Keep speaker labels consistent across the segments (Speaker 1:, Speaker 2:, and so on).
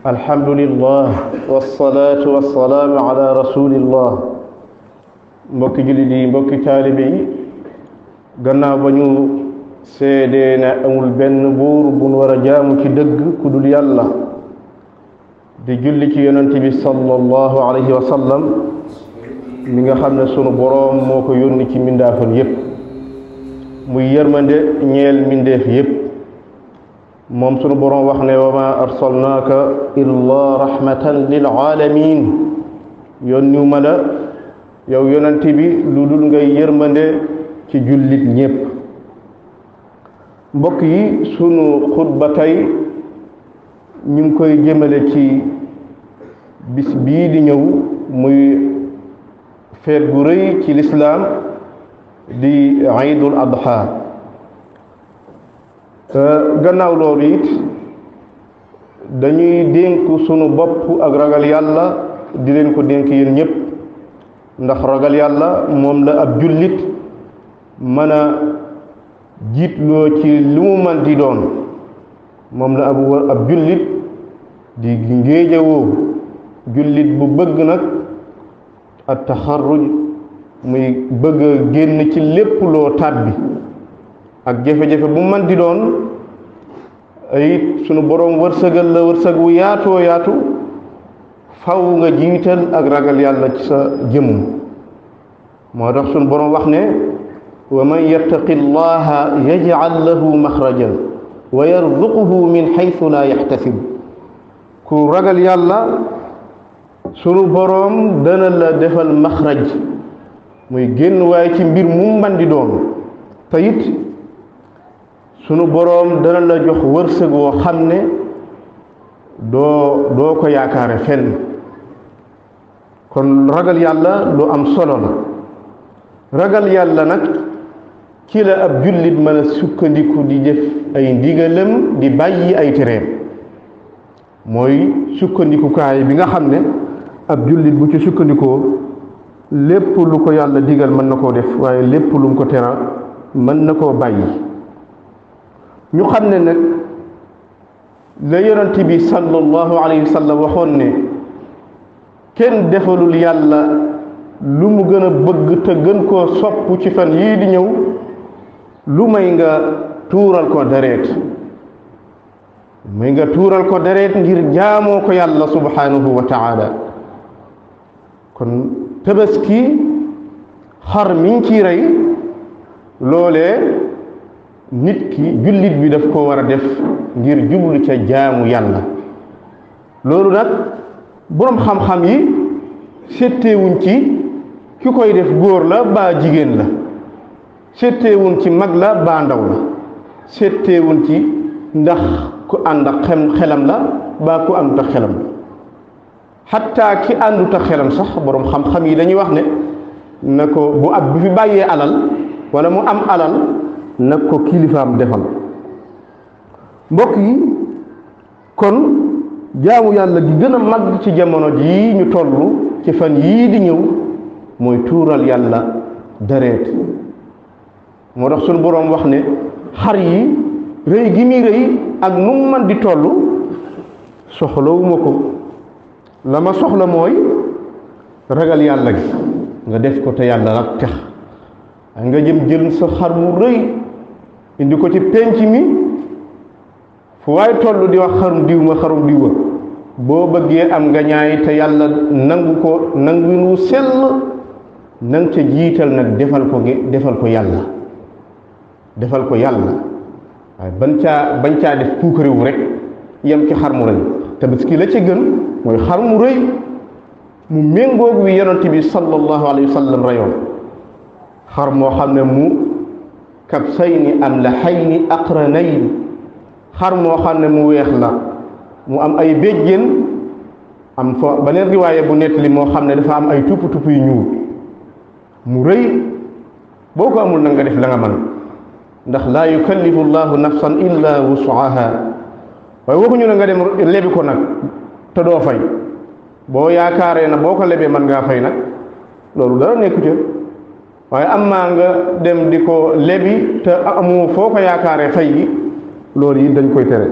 Speaker 1: alhamdulillah wasalaatu wasalaamu ala rasulillah. mbokki jullit yi mbokki taalibe yi gannaaw ba ñu seedee ne amul benn buur bu nu war a jaamu ci dëgg ku dul yàlla di julli ci yonent bi sallallahu alayhi wa sallam mi nga xam ne sunu boroom moo ko yónni ci mbindaafan yépp muy yërmande ñeel mbindeef yépp moom sunu boroom wax ne wa ma arsalnaaka illa rahmatan lil alamin yónniwu ma la yow yonent bi lu dul ngay yërmande ci jullit ñépp. mbokk yi sunu xutba tey ñu ngi koy jëmale ci bis bii di ñëw muy feet gu rëy ci lislaam di iidul adha. gannaaw loolu it dañuy dénk sunu bopp ak ragal yàlla di leen ko dénk yéen ñépp ndax ragal yàlla moom la ab jullit mën a jiitloo ci lu mu mën di doon moom la ab jullit di ngéejawoo jullit bu bëgg nag at taxarruj muy bëgg a génn ci lépp loo tàbbi ak jafe-jafe bu mën di doon it sunu boroom wërsëgal la wërsëg wu yaatoo yaatu faw nga jiital ak ragal yàlla ci sa jëmm. moo tax sunu boroom wax ne wa man yattaqi llaha yaj'al lahu maxrajan wa yarzuquhu min xaytu laa yaxtasib. ku ragal yàlla sunu boroom dana la defal maxraj muy génn waaye ci mbir mu mën di doon te it sunu boroom dana la jox wërsëg woo xam ne doo ko yaakaare fenn. kon ragal yàlla lu am solo la. ragal yàlla nag ci la ab jullit mën a sukkandiku di def ay ndigalam di bàyyi ay tereem. mooy sukkandikukaay bi nga xam ne ab jullit bu ci sukkandikoo lépp lu ko yàlla digal mën na koo def waaye lépp lu mu ko tera mën na koo bàyyi. ñu xam ne nag la yonent bi sallallahu alayhi wa sallam waxoon ne kenn defalul yàlla lu mu gën a bëgg te gën koo sopp ci fan yii di ñëw lu may nga tuural ko deret ngir jaamoo ko yàlla subhanahu wa taala. kon tabaski xar miñ ci rey loolee nit ki jullit bi daf ko war a def ngir jublu ca jaamu yàlla. loolu nag boroom xam-xam yi seetewuñ ci ki koy def góor la baa jigéen la, seetewuñ ci mag la baa ndaw la, seetewuñ ci ndax ku ànd ak xelam la baa ku àndut ak xelam la. xatta ki àndut ak xelam sax boroom xam-xam yi dañuy wax ne na ko bu ab bi fi bàyyee alal wala mu am alal nag ko kilifaam defal. mbokk yi kon jaamu yàlla gi gën a mag ci jamono jii ñu toll ci fan yii di ñëw mooy tuural yàlla deret. moo tax suñu boroom wax ne xar yi rëy gi muy rëy ak nu mu man di toll soxlawuma ko. la ma soxla mooy ragal yàlla gi nga def ko te yàlla rek tax. nga jël sa xar mu rëy indi ko ci penc mi fu waaye toll di wax xarum diw ma xarum diw ma boo bëggee am nga ñaay te yàlla nangu ko nangu sell nang ca jiital nag defal ko yàlla waaye bañ caa def puukariwu rek yem ci xar mu rëy. tabaski la ci gën mooy xar mu rëy mu méngoog wi yonent bi sallallahu alayhi wa sallam rayoon. xar moo xam ne mu kabsayni amlahayni aqranayn, xar moo xam ne mu weex la mu am ay béjjén am fa beneen riwaaya bu nettali moo xam ne dafa am ay tupp yu ñuul mu rëy. boo ko amul na nga def la nga mën ndax laa yukallifu llahu nafsan illa wusuaha. waaye waxuñu ne nga dem lebi ko nag te doo fay. boo yaakaaree na boo ko lebee mën ngaa fay nag loolu dara nekku ca. waaye am maa nga dem di ko lebi te amoo foo ko yaakaaree fay gi loolu yi dañ koy tere.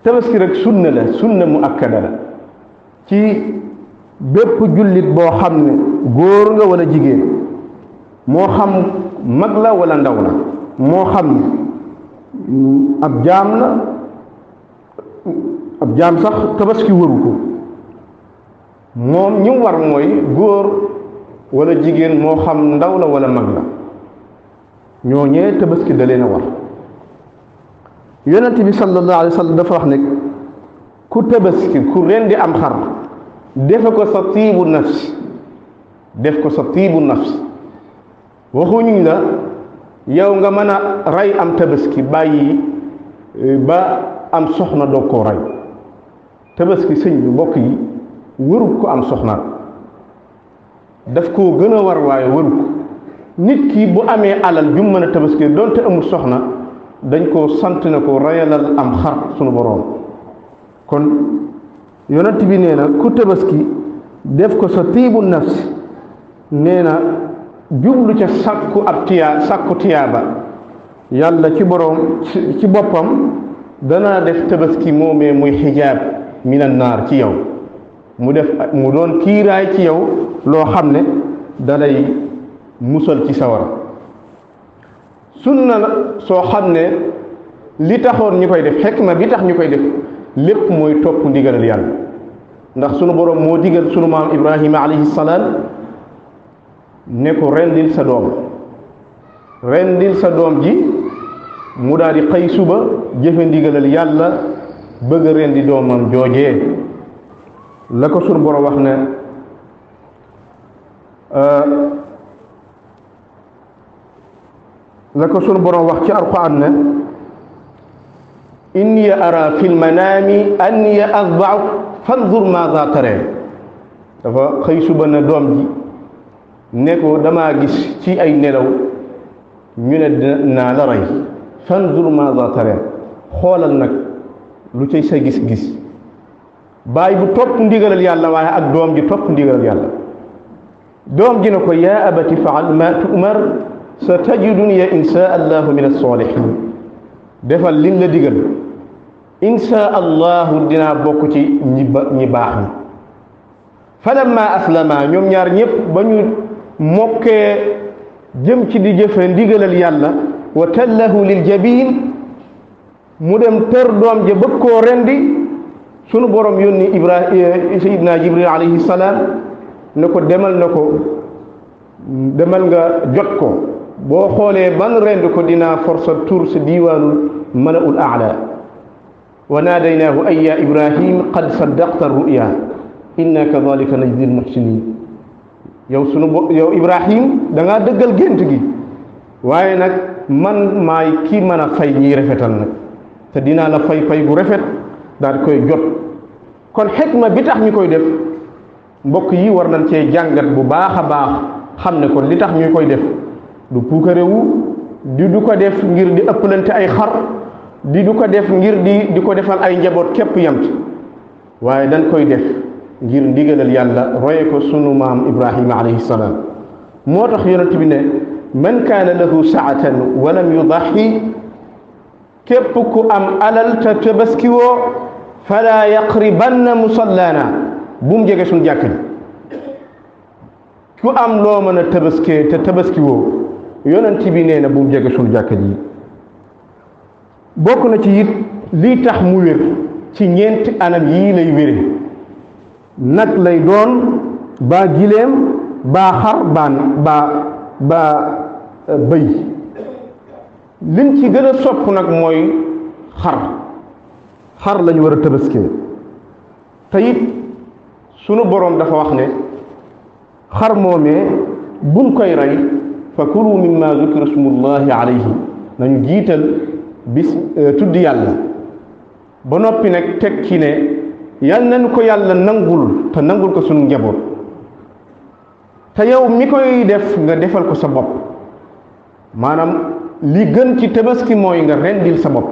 Speaker 1: tabaski rek sunna la sunna mu akkada la ci bépp jullit boo xam ne góor nga wala jigéen moo xam mag la wala ndaw la moo xam ab jaam la ab jaam sax tabaski waru ko moom ñi war mooy góor wala jigéen moo xam ndaw la wala mag la ñooñee tabaski da leen a war yonent bi sallallahu alayhi wa sallam dafa wax ne ku tabaski ku rendi am xar defe ko sa tiibu nafs def ko sa tiibu nafs waxuñu la yow nga mën a rey am tabaski bàyyi ba am soxna doo koo rey tabaski sëñ bi mbokk yi wërut ko am soxna daf koo gën a war waaye wërut ko nit ki bu amee alal ju mën a tabaski doonte amul soxna dañ koo sant ne ko reyalal am xar sunu boroom kon yonent bi nee na ku tabaski def ko sa tiibu nafs nee na jublu ca sàkku tiyaaba yàlla ci boroom ci boppam dana def tabaski moomee muy xijaab minan naar ci yow mu doon kiiraay ci yow loo xam ne dalay musal ci sawara sunna la soo xam ne li taxoon ñu koy def xikma bi tax ñu koy def lépp mooy topp ndigalal yàlla ndax sunu boroom moo digal sunu maam Ibrahima alayhi salaam ne ko rendil sa doom ji mu daal di xëy suba jëfe ndigalal yàlla bëgg a rendi doomam joojee la ko sunu boroom wax ne la ko sunu boroom wax ci alquran ne inni ara fil manami anni azba'u fanzur maza tara dafa xëy suba na doom ji ne ko damaa gis ci ay nelaw ñu ne naa la rey fanzur maza tara xoolal nag lu cay sa gis-gis baay bu topp ndigalal yàlla waaye ak doom ji topp ndigalal yàlla doom ji ne ko yaa abati faal ma tu'mar sa tajiduni insha allahu min as-salihin defal liñ la digal insha allahu dinaa bokk ci ñi baax ñi falamma aslama ñoom ñaar ñëpp ba ñu mokkee jëm ci di jëfe ndigalal yàlla wa tallahu lil jabin mu dem tër doom ja bëgg koo rendi sunu borom yónni sayidna jibril alayhi salaam ne ko demal nga jot ko boo xoolee ban rend ko dinaa forsa tur sa diiwaanul malaul aala wa naadaynaahu ay ya ibrahim qad saddaqta ruya inna kadalika najzi almuhsinin yow ibrahim da ngaa dëggal gént gi waaye nag man maay kii mën a fay ñiy rafetal nag te dinaa la fay bu rafet daal di koy jot kon xikma bi tax ñu koy def mbokk yi war nañ cee jàngat bu baax a baax xam ne kon li tax ñu koy def du puukarewu du ko def ngir di ëppalante ay xar du ko def ngir di ko defal ay njaboot képp yam ci waaye dañ koy def ngir ndigalal yàlla roye ko sunu maam ibrahima alayhi salaam moo tax yonent bi ne man kaana lahu saatan wa lam yudaxi képp ku am alal te tabaski woo fala yaqribanna musallana bu mu jege suñu jàkk ji ku am loo mën a tabaskee te tabaski woo yonent bi nee na bu mu jege suñu jàkk ji bokk na ci it lii tax mu wér ci ñeenti anam yii lay wére nag lay doon baa gileem baa xar baa bëy liñ ci gën a sopp nag mooy xar lañu war a tabaskee te it sunu boroom dafa wax ne xar moomee buñ koy rey fa kulu mimma zukira smullahi alayhi nañu jiital bis tudd yàlla ba noppi nag teg ci ne yal nañu ko yàlla nangul te nangul ko sunu njaboot te yow mi koy def nga defal ko sa bopp maanaam li gën ci tabaski mooy nga rendil sa bopp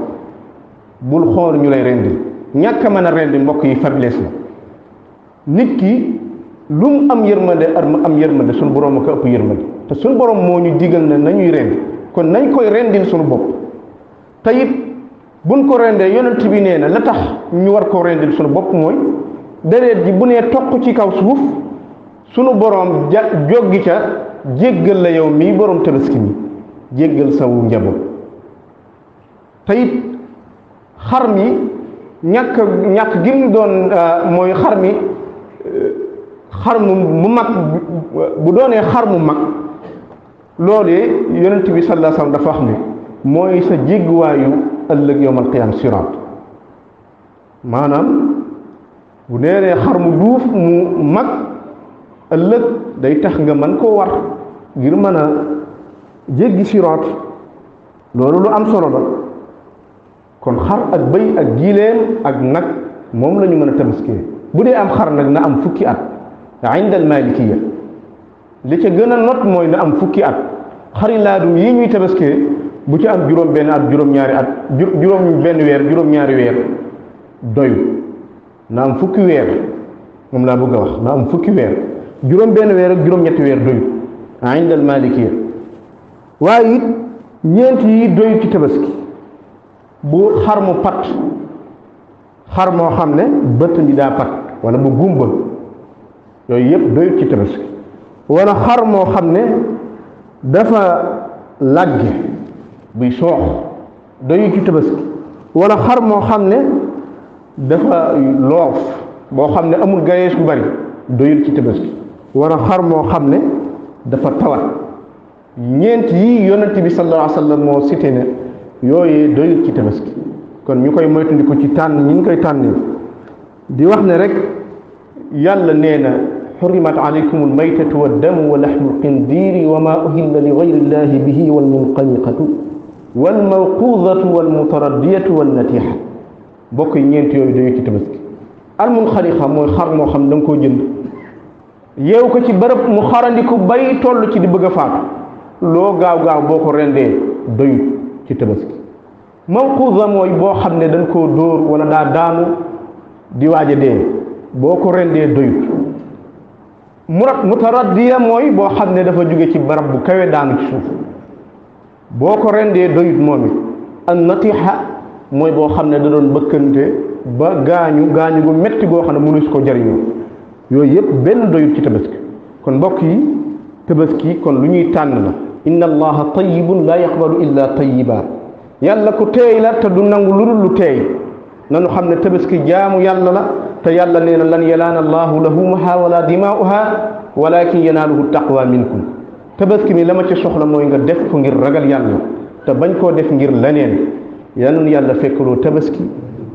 Speaker 1: bul xool ñu lay rendil ñàkk a mën a rendi mbokk yi faiblesse la nit ki lu mu am yërmande suñu borom a ko ëpp yërmande te suñu borom moo ñu digal na nañuy rendi kon nañ koy rendil suñu bopp te it buñ ko rendee yonent bi nee na la tax ñu war koo rendil sunu bopp mooy deret ji bu nee toq ci kaw suuf sunu boroom joggi ca jéggal la yow mii boroom tabaski mi jéggal sawu njaboot te it xar mi ñàkk gi mu doon mooy xar mi xar mu mag bu doonee xar mu mag loolee yonent bi sallallahu alayhi wasallam dafa wax ne mooy sa jégguwaayu ëllëg yawmal qiyaam siraat maanaam bu nee xar mu duuf mu mag ëllëg day tax nga mën koo war ngir mën a jéggi siraat loolu lu am solo la kon xar ak bëy ak giileen ak nag moom la ñu mën a tabaskee bu dee am xar nag na am fukki at inda al malikiya li ca gën a not mooy na am fukki at xari laadum yi ñuy tabaskee bu ci am juróom benn at juróom-ñaari at juróom benn weer juróom-ñaari weer doyu na am fukki weer moom laa bëgg a wax na am fukki weer juróom benn weer ak juróom-ñetti weer doyu inda al malikiya waaye it ñeent yi doyu ci tabaski bu xar mu pat xar moo xam ne bëtt bi daa pat wala mu gumba yooyu yëpp doyut ci tabaski wala xar moo xam ne dafa làgge buy soox doyut ci tabaski wala xar moo xam ne dafa loof boo xam ne amul gayees bu bari doyut ci tabaski wala xar moo xam ne dafa tawat ñeent yi yonent bi sallallahu alayhi wa sallam moo cité ne yooyee doyut ci tabaski kon ñu koy moytandiku ci tànn ñi ñu koy tànnee di wax ne rek yàlla nee na xurimat alaykum almaytatu waddamu wa laxmu alqindiri wa ma uhilla li gayri illahi bihi walmunqaniqatu walmawqudatu walmutaraddiyatu wannatiha bokk yi ñeent yooyu doyut ci tabaski almunqaniqa mooy xar moo xam da nga koo jënd yeew ko ci bërëb mu xarandiku bay toll ci di bëgg a faatu loo gaaw boo ko rendee doyut ci tabaski mawquza mooy boo xam ne dañ koo dóor wala daa daanu di waaj a dee boo ko rendee doyut mutaraddiya mooy boo xam ne dafa jóge ci barab bu kawe daanu ci suuf boo ko rendee doyut moom it an natiha mooy boo xam ne da doon bëkkante ba gaañu gu metti goo xam ne mënu si ko jariñoo yooyu yëpp benn doyut ci tabaski kon mbokk yi tabaski kon lu ñuy tànn la inna allaha tayyibun la yaqbalu illa tayyiba yàlla ku teey la te du nangu lu dul lu teey nanu xam ne tabaski jaamu yàlla la te yàlla nee na lan yalaana allahu lahumaha wala dimaa'uha walakin yanaaluhu taqwa minkum tabaski mi la ma ci soxla mooy nga def ko ngir ragal yàlla te bañ koo def ngir leneen yal na yàlla fekkaloo tabaski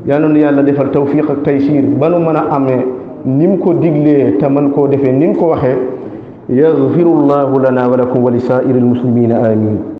Speaker 1: yal na yàlla defal tawfiq ak taysiir ba nu mën a amee ni mu ko diglee te mën koo defee ni mu ko waxee yaghfirullahu lana wa lakum wa li saa'iril muslimina amin